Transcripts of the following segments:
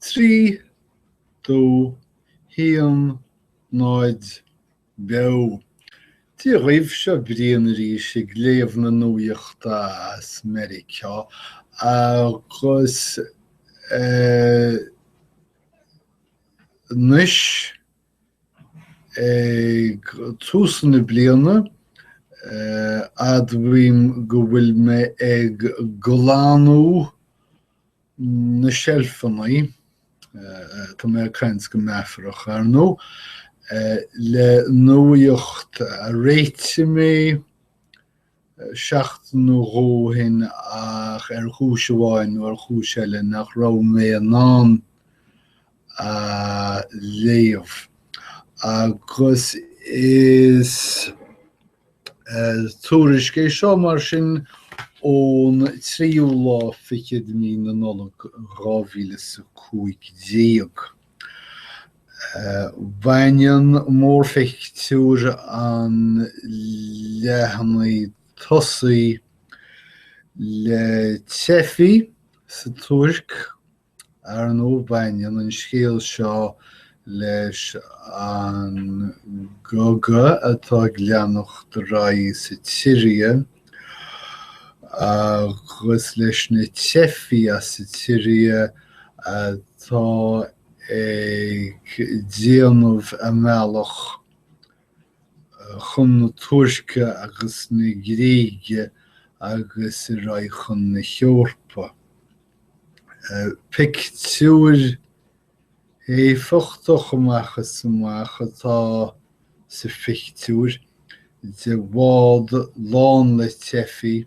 3, 2, 1, 0, Beo! Dia dhaoibh, seo Brian arís ag léamh na nuachta as Meiriceá agus anois ag tús na bliana admhaím go bhfuil mé ag glanadh na seilfeanna, tá mé ag caint go meafarach, ar ndóigh, le nuacht a réitigh mé seachtain nó dhó ó shin ach ar chúis amháin nó ar chúis eile nach raibh mé in ann a léamh. Agus is tuairisc é seo, mar sin, ón tríú lá fichead de mhí na Nollag 2015. Baineann mórphictiúr an leathanaigh tosaigh le teifigh sa Tuirc, Ar ndóigh, baineann an scéal seo leis an gcogadh atá ag leanacht ar aghaidh sa tSiria agus leis na teifigh as an tSiria atá ag déanamh a mbealach chun na Tuirce agus na Gréige agus ar aghaidh chun na hEorpa. Pictiúr éifeachtach amach is amach atá sa phictiúr de bhád lán le teifigh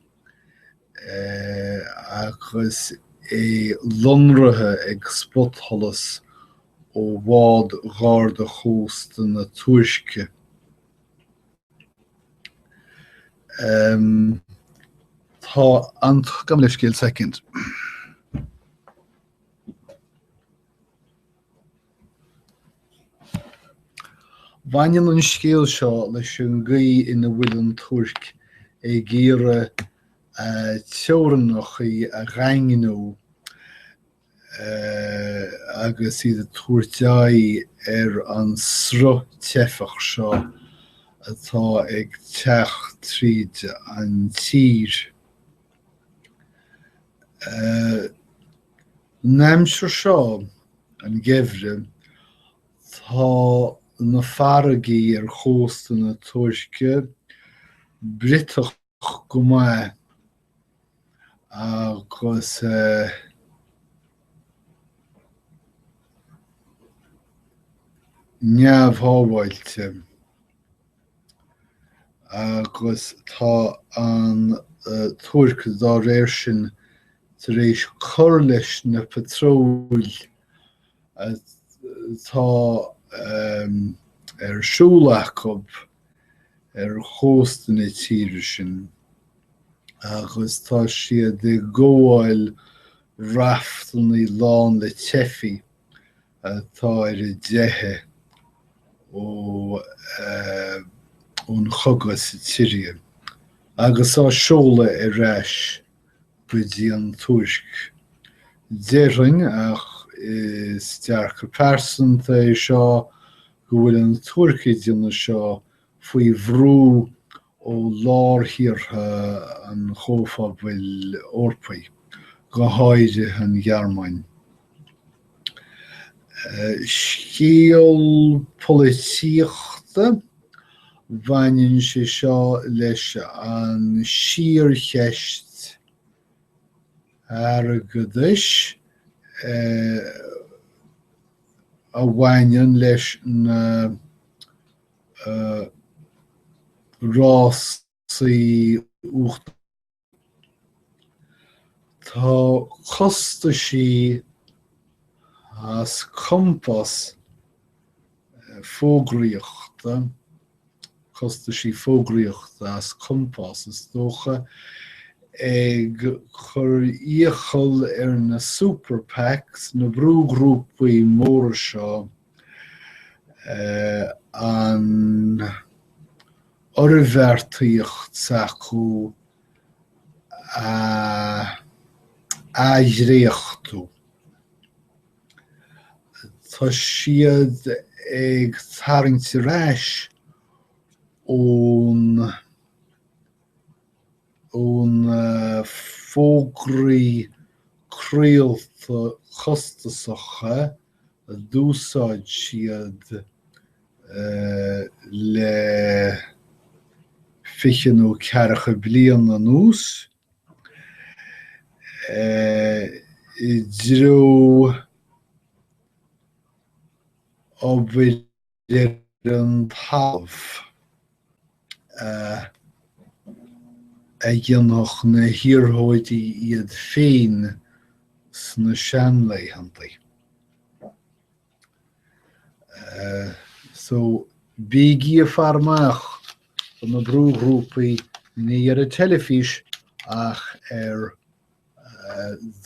agus é lonraithe ag spotsholas ó bhád Gharda Chósta na Tuirce. Tá an, gabh mo leithscéal, soicind. Baineann an scéal seo leis an gcaoi ina bhfuil an Tuirc ag iarraidh a teorainneacha a dhaingniú agus iad ag tabhairt aghaidh ar an sruth teifeach seo atá ag teacht tríd an tír. An aimsir seo, an geimhreadh, tá na farraigí ar chósta na Tuirce briotach go maith agus neamhshábháilte agus tá an Tuirc dá réir sin tar éis cur leis na patróil atá ar siúl acu ar chósta na tíre sin agus tá siad ag gabháil raftanna lán le teifigh atá ar a dteitheadh ón chogadh sa tSiria agus á seoladh ar ais go dtí an Tuirc. Déarfainn, ach is dearcadh pearsanta é seo, go bhfuil an Tuirc ag déanamh seo faoi bhrú ó lárthíortha an Chomhphobail Eorpaigh, go háirithe an Ghearmáin. Scéal polaitíochta, baineann sé seo leis an síorcheist airgeadais a bhaineann leis na rásaí uachtaránachta. Tá costaisí as compás fógraíochta, costaisí fógraíochta as compás is dócha, ag cur iachall ar na super PACs, na brúghrúpaí móra seo, an oirbheartaíocht s'acu a athdhréachtú. Tá siad ag tarraingt ar ais ón ó na fógraí craolta costasacha a d'úsáid siad le 20 nó ceathracha bliain anuas i dtreo obair ar an talamh a dhéanfadh na hiarrthóirí iad féin sna seanlaethanta. So, bígí ag faire amach do na brúghrúpaí, ní ar an teilifís ach ar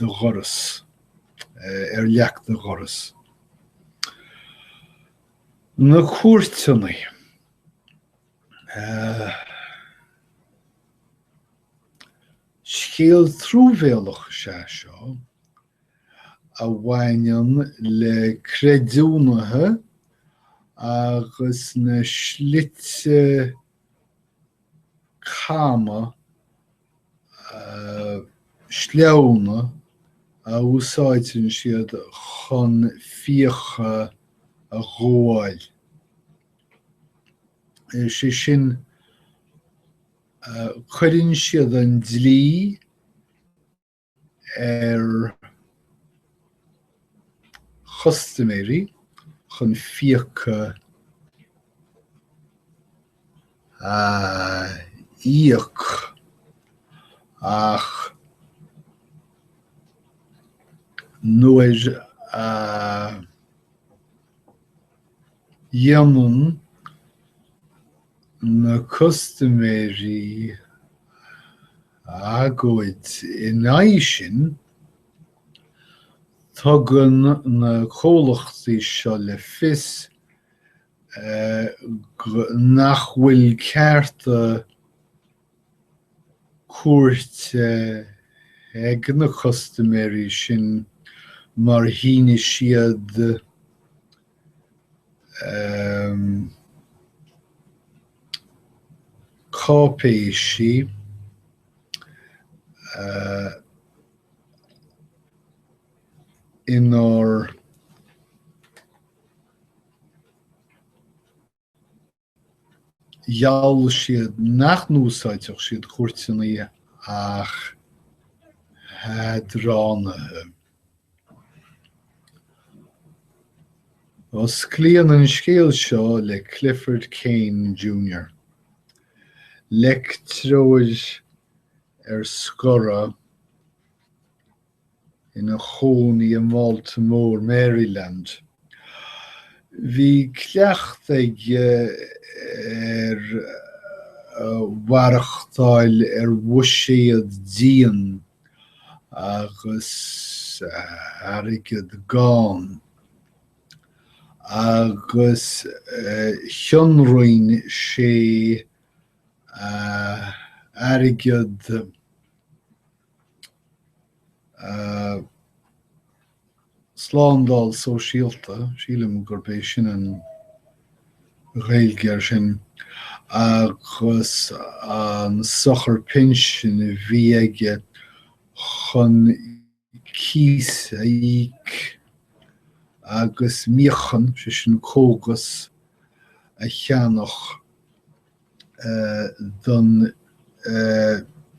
do dhoras, ar leac do dhorais. Na cúirteanna. Scéal truamhéalach is ea seo a bhaineann le creidiúnaithe agus na slite cama sleamhna a úsáideann siad chun fiacha a ghabháil. Is é sin, cuireann siad an dlí ar chustaiméirí chun fiacha a íoc ach nuair a dhéanann na custaiméirí agóid ina aghaidh sin, tugann na comhlachtaí seo le fios nach bhfuil cearta cúirte ag na custaiméirí sin mar shínigh siad cáipéisí inar gheall siad nach n-úsáidfeadh siad cúirteanna ach eadránaithe. Osclaíonn an scéal seo le Clifford Kane Jr. leictreoir ar scor ina chónaí i mBaltimore, Maryland. Bhí cleachtadh aige ar mhaireachtáil ar bhuiséad dian agus airgead gann, agus chionroinn sé a airgead Slándáil sóisialta, sílim gurb é sin an Ghaeilge air sin, agus an sochar pinsin a bhí aige chun cíos a íoc agus míochaine, sé sin cógas, a cheannach don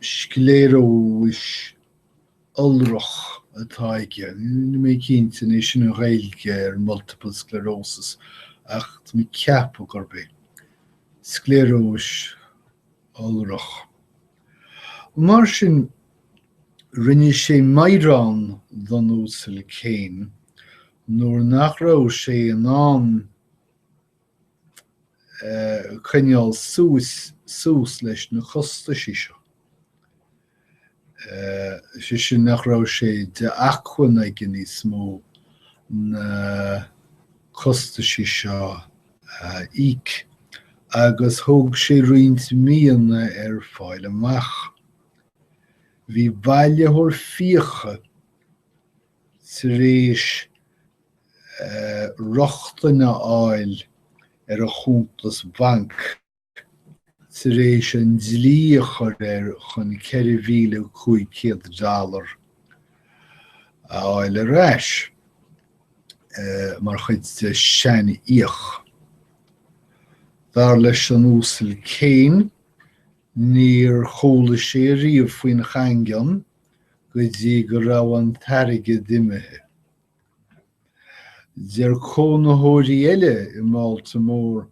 scléaróis iolrach atá aige. Níl mé cinnte an é sin an Ghaeilge ar multiple sclerosis ach tá mé ag ceapadh gurb é. Scléaróis iolrach. Mar sin, rinne sé meadhrán don Uasal Kane nuair nach raibh sé in ann coinneáil suas suas leis na costaisí seo. Sé sin nach raibh sé de acmhainn aige níos mó na costaisí seo a íoc agus thóg sé roinnt míonna air fáil amach. Bhí bailitheoir fiacha tar éis. Rochtain a fháil ar a chuntas bainc tar éis an dlí a chur air chun 4,500 dollar a fháil ar ais mar chuid de seanfhiach. Dar leis an Uasal Cain, níor chuala sé ariamh faoin chaingean go dtí go raibh an t-airgead imithe. Deir cónaitheoirí eile i mBaltimore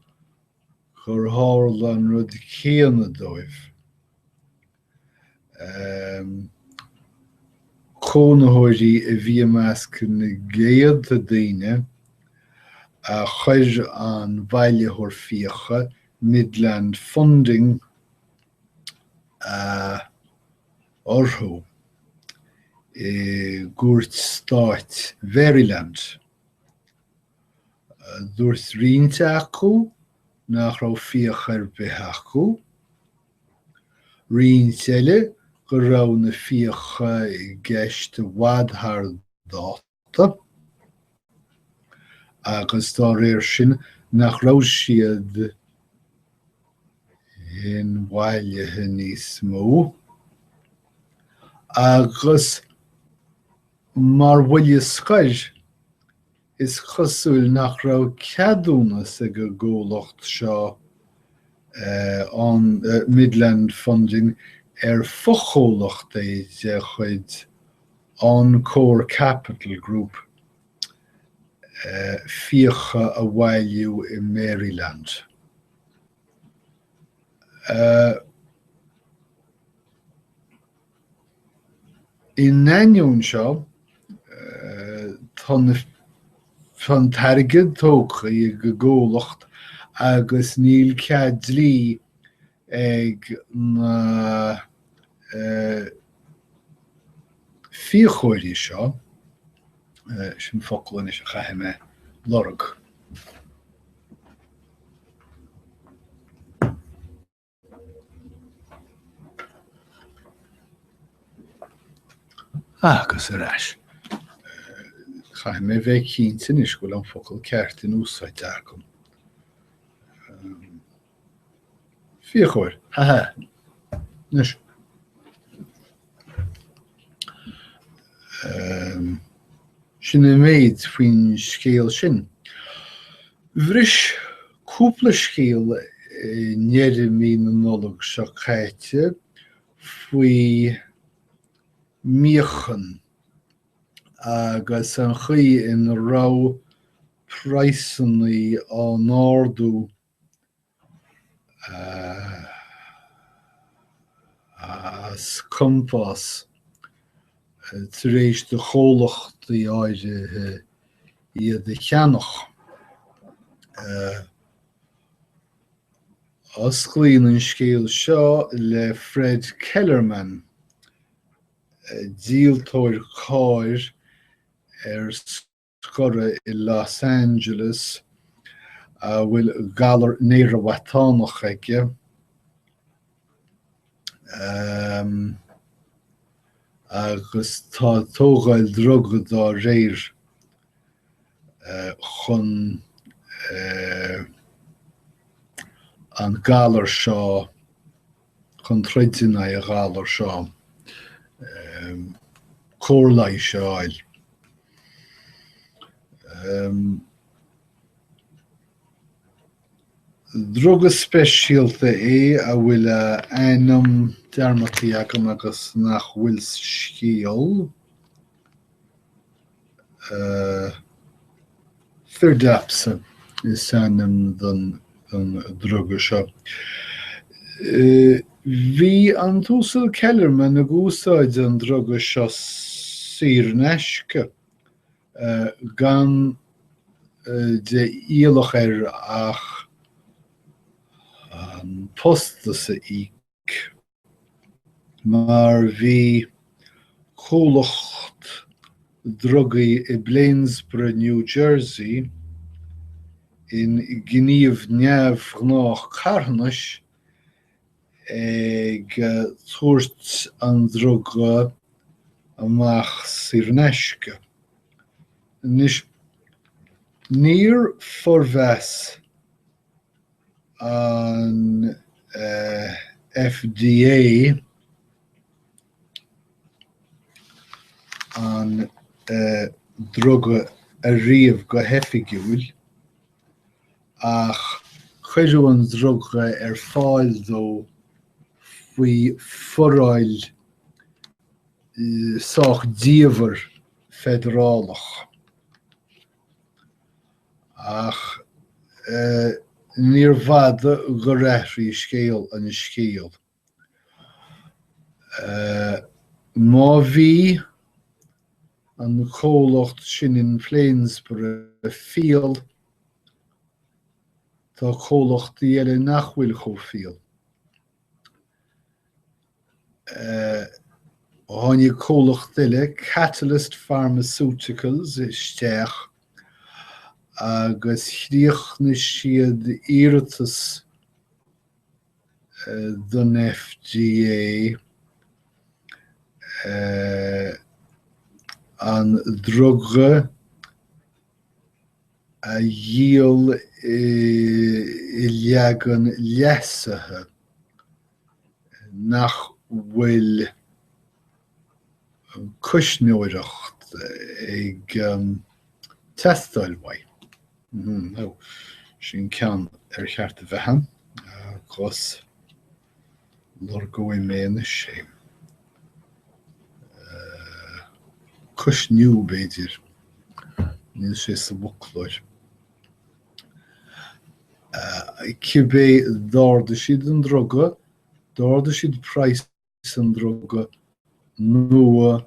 gur tharla an rud céanna dóibh. Cónaitheoirí a bhí i measc na gcéadta daoine a chuir an bailitheoir fiacha Midland Funding a orthu i gCúirt Stáit Mharyland. Dúirt roinnt acu nach raibh fiacha ar bith acu, roinnt eile go raibh na fiacha i gceist i bhfad thar dáta agus dá réir sin nach raibh siad inbhailithe níos mó, agus mar bhuille scoir, is cosúil nach raibh ceadúnas ag an gcomhlacht seo, an Midland Funding, ar fochomhlacht é de chuid Encore Capital Group, fiacha a bhailiú i Maryland. In ainneoin seo, tá an t-airgead tógtha ag an gcomhlacht agus níl cead dlí ag na fiachóirí seo, sin focal anois a chaithfidh mé lorg. Agus ar ais. Caithfidh mé bheith cinnte anois go bhfuil an focal ceart in úsáid agam. Fiachóir, ha ha. Anois. Sin an méid faoin scéal sin. Bhris cúpla scéal i ndeireadh mí na Nollag seo caite faoi mhíochaine agus an chaoi ina raibh praghsanna á n-ardú as compás tar éis do chomhlachtaí áirithe iad a cheannach. Osclaíonn an scéal seo le Fred Kellerman, díoltóir cairr ar scor i Los Angeles a bhfuil galar néaramhatánach aige agus tá ag tógáil druga dá réir chun an galar seo chun troid in aghaidh an ghalair seo, cóir leighis a fháil. Druga speisialta é a bhfuil a ainm dearmadta agam agus nach bhfuil sa scéal. Firdapse is ainm don druga seo. Bhí an tUasal Kellerman ag úsáid an druga seo saor in aisce, gan de iallach air ach an postas a íoc. Mar bhí comhlacht drugaí i Plainsboro, New Jersey, in gníomh neamhghnách carthanais ag tabhairt an druga amach saor in aisce. Anois. Níor formheas an FDA an druga ariamh go hoifigiúil, ach cuireadh an druga ar fáil dó faoi foráil sách diamhair feidearálach. Ach níorbh fhada gur athraigh scéal an scéal. Má bhí an comhlacht sin in Plainsboro fial, tá comhlachtaí eile nach bhfuil chomh fial. Tháinig comhlacht eile, Catalyst Pharmaceuticals, isteach agus chríochnaigh siad iarratas don FDA an druga a dhíol i leagan leasaithe nach bhfuil cuisneoireacht ag teastáil uaidh. Sin ceann ar cheart a bheith ann agus lorgóidh mé anois é. Cuisniú, b'fhéidir. Níl sé sa bhfoclóir. Cibé, d'ardaigh siad an druga, d'ardaigh siad praghas an druga nua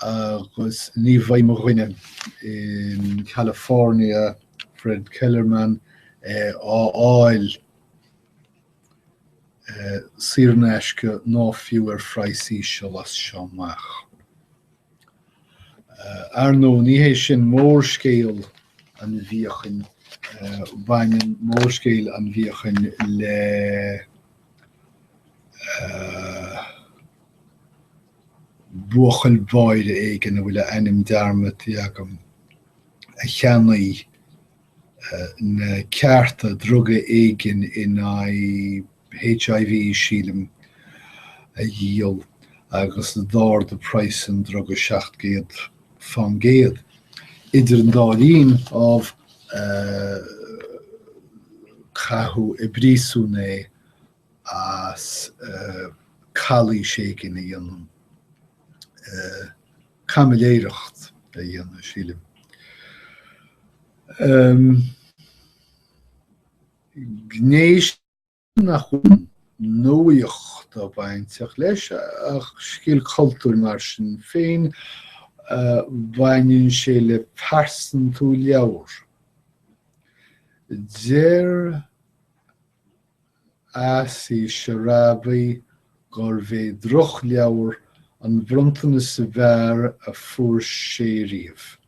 agus ní bheidh mo dhuine in California, Fred Kellerman, á fháil saor in aisce ná fiú ar phraghas íseal as seo amach. Ar ndóigh, ní hé sin mórscéal an mhíochain, baineann mórscéal an mhíochain le buachaill báire éigin a bhfuil a ainm dearmadta agam a cheannaigh na cearta druga éigin in aghaidh HIV, sílim, a dhíol agus d'ardaigh praghas an druga 700 fán gcéad. Idir an dá linn, ámh, caitheadh i bpríosún é as calaois éigin a dhéanamh, caimiléireacht a dhéanamh, sílim. Gné nach bhfuil nuaíocht bainteach leis, ach scéal cultúir mar sin féin, baineann sé le pearsantú leabhar. Deir Asi Sharabi gurbh é drochleabhar an bronntanas ab fhearr a fuair sé riamh.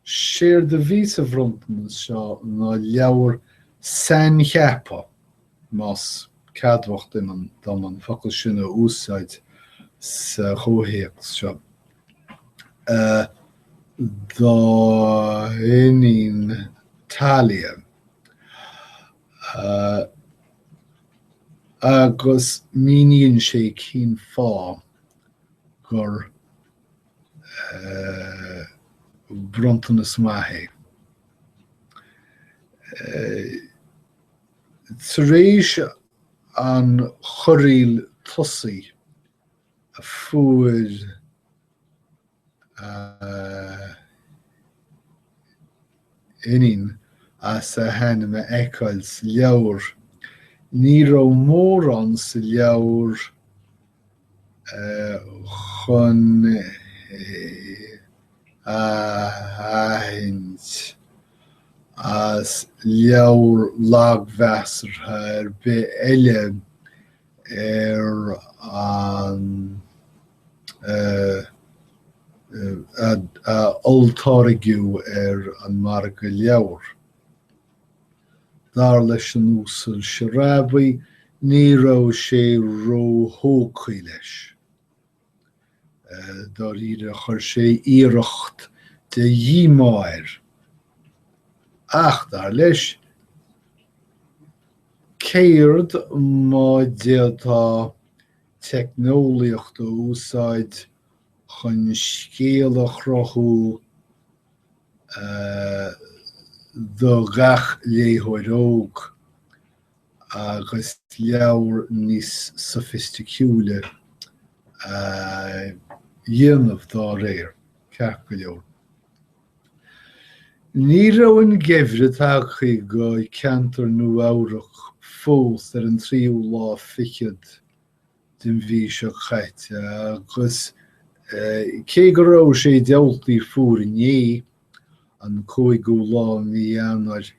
Séard a bhí sa bhronntanas seo ná leabhar saincheaptha, más ceadmhach dom an focal sin a úsáid sa chomhthéacs seo, dá iníon Talia. Agus míníonn sé cén fáth gur bronntanas maith é. Tar éis an chorraíl tosaigh a fuair a iníon as a hainm a fheiceáil sa leabhar, ní raibh mórán sa leabhar chun é a aithint as leabhar lagmheasartha ar bith eile ar an a olltáirgeadh ar an margadh leabhar. Dar leis an Uasal Sharabi, ní raibh sé róthógtha leis. Dáiríre, chuir sé iarracht de dhíomá air. Ach, dar leis, céard má d'fhéadfá teicneolaíocht a úsáid chun scéal a chruthú do gach léitheoir óg agus leabhar níos sofaisticiúla a dhéanamh dá réir, ceart go leor. Ní raibh an geimhreadh tagtha go ceantar Nua Eabhrac fós ar an tríú lá fichead den mhí seo caite agus cé go raibh sé diabhaltaí fuar inné, an cúigiú lá mí Eanáir,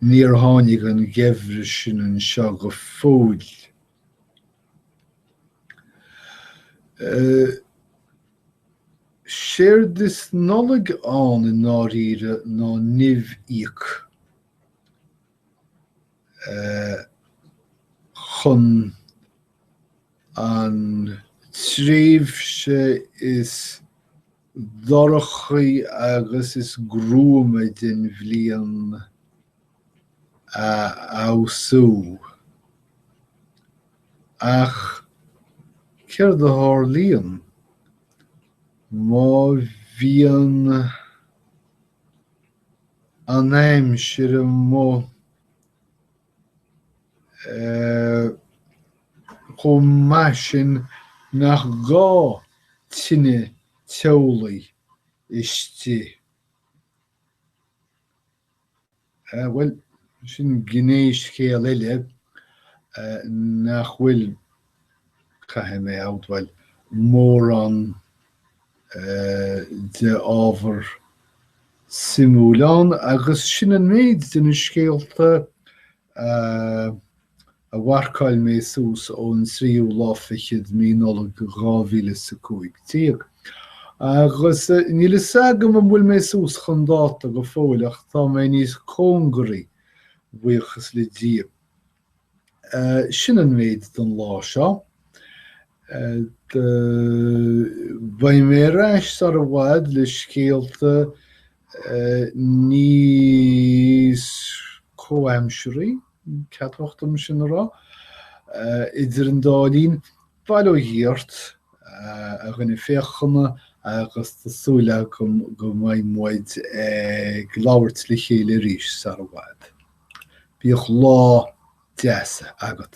níor tháinig an geimhreadh sin anseo go fóill. Séard is Nollaig ann i ndáiríre ná nimh-íoc chun an tréimhse is dorchaí agus is gruama den bhliain a fheabhsú. Ach céard a tharlaíonn má bhíonn an aimsir amuigh chomh maith sin nach gá tine teolaí istigh? Bhuel, sin gné scéal eile nach bhfuil, caithfidh mé a admháil, mórán de ábhar suimiúil ann agus sin an méid de na scéalta a mharcáil mé suas ón tríú lá fichead mí Nollag 2015. Agus níl fhios agam an bhfuil mé suas chun dáta go fóill ach tá mé níos cóngaraí, buíochas le Dia. Sin an méid don lá seo. Beidh mé ar ais sar i bhfad le scéalta níos comhaimsearthaí, ceadmhach dom sin a rá. Idir an dá linn, bail ó Dhia ort, a dhuine féachana, agus tá súil agam go mbeidh muid ag labhairt le chéile arís sar i bhfad. Bíodh lá deas agat.